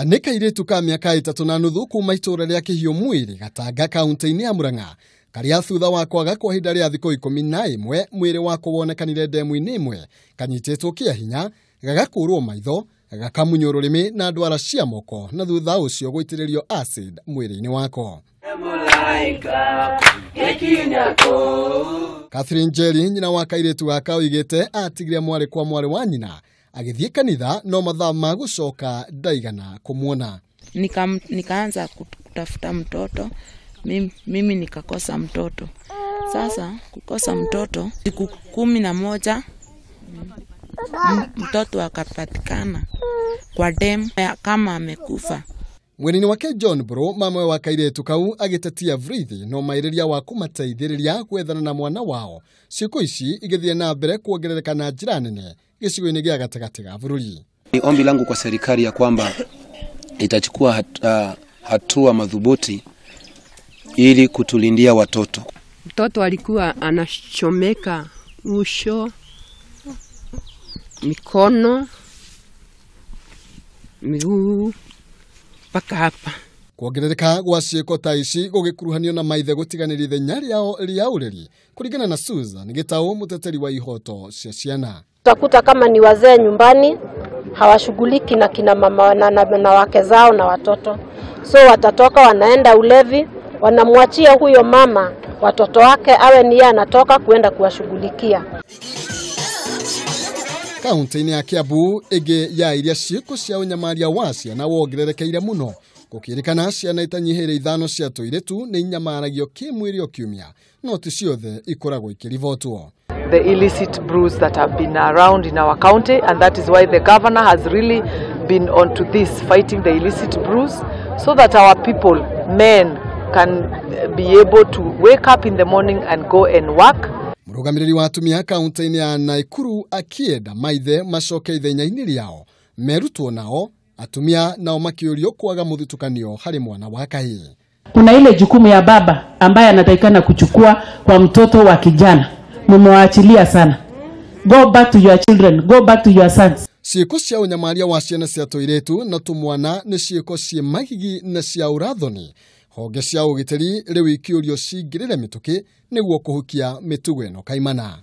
Nĩ kairĩtu ka mĩaka 3.5 kuma itũũra rĩa Kĩhiũ Mwĩrĩ Gatanga kaunti-inĩ ya Murang'a karĩa thutha wa kwaga kwa ihinda rĩa thikũ 11 mwĩrĩ wako wonekanire ndemu-inĩ ĩmwe kanyitĩtwo kĩa hinya gagakũrwo maitho gakamunywo rũrĩmĩ na ndwara cia moko na thutha ũcio gũitĩrĩrio acid mwĩrĩ-inĩ wako. Catherine Njeri nyina wa kairĩtu gaka oigĩte atigire mwarĩ kwa mwarĩ wa nyina agĩthiĩ kanitha no mathaa ma gũcoka ndaigana kũmuona. Nikaanza kutafuta mtoto, mimi nikakosa mtoto. Sasa kukosa mtoto siku 11 mtoto akapatikana kwa demu kama amekufa. Mwenini wake John Bro mamwe wa kairĩtu kau agĩtetia Vrithi no mairĩria wa kũmateithĩrĩria gwethana na mwana wao ciĩko ici igĩthiĩ na mbere kuongerereka na njĩra nene gĩcigo-inĩ gĩa gatagatĩ ga bũrũri. Ni ombi langu kwa serikali ya kwamba itachukua hatua madhubuti ili kutulindia watoto. Mtoto alikuwa anachomeka uso, mikono, miguu mpaka hapa. Kuongerereka gwa ciĩko ta ici gũgĩkuruhanio na maithe gũtiganĩria ithenya rĩao rĩa ũreri kũringana na Susan Gitau mũteteri wa ihoto cia ciana. Utakuta kama ni wazee nyumbani hawashughuliki na kina mama na wake zao na watoto, so watatoka wanaenda ulevi, wanamwachia huyo mama watoto wake awe ni yeye anatoka kuenda kuwashughulikia. Kaunti-inĩ ya Kiambu ĩngĩ ya iria ciĩko cia ũnyamaria wa ciana wongererekeire mũno gũkĩrĩkana ciana itanyihĩire 5 cia tũirĩtu nĩ inyamaragio kĩmwĩrĩ o kiumia no ti ciothe ikoragwo ikĩribotwo. The illicit brews that have been around in our county, and that is why the governor has really been onto this, fighting the illicit brews so that our people, men, can be able to wake up in the morning and go and work. Mũrũgamĩrĩri wa atumia kaunti-inĩ ya Naikuru akĩenda maithe macoke ithenya-inĩ rĩao merutwo nao atumia nao makĩũrio kwaga mũthutũkanio harĩ mwana wa kahĩĩ. Kuna ile jukumu ya baba ambaye anatakikana kuchukua kwa mtoto wa kijana, mumewaachilia sana. Go back to your children, go back to your sons. Ciĩko cia ũnyamaria wa ciana cia tũirĩtu na tũmwana nĩ ciĩko ciĩ magigi na cia ũrathoni. Honge cia ũgitĩri rĩu ikĩũrio cingĩrĩre mĩtũkĩ nĩguo kũhukia mĩtugo ĩno kaimana.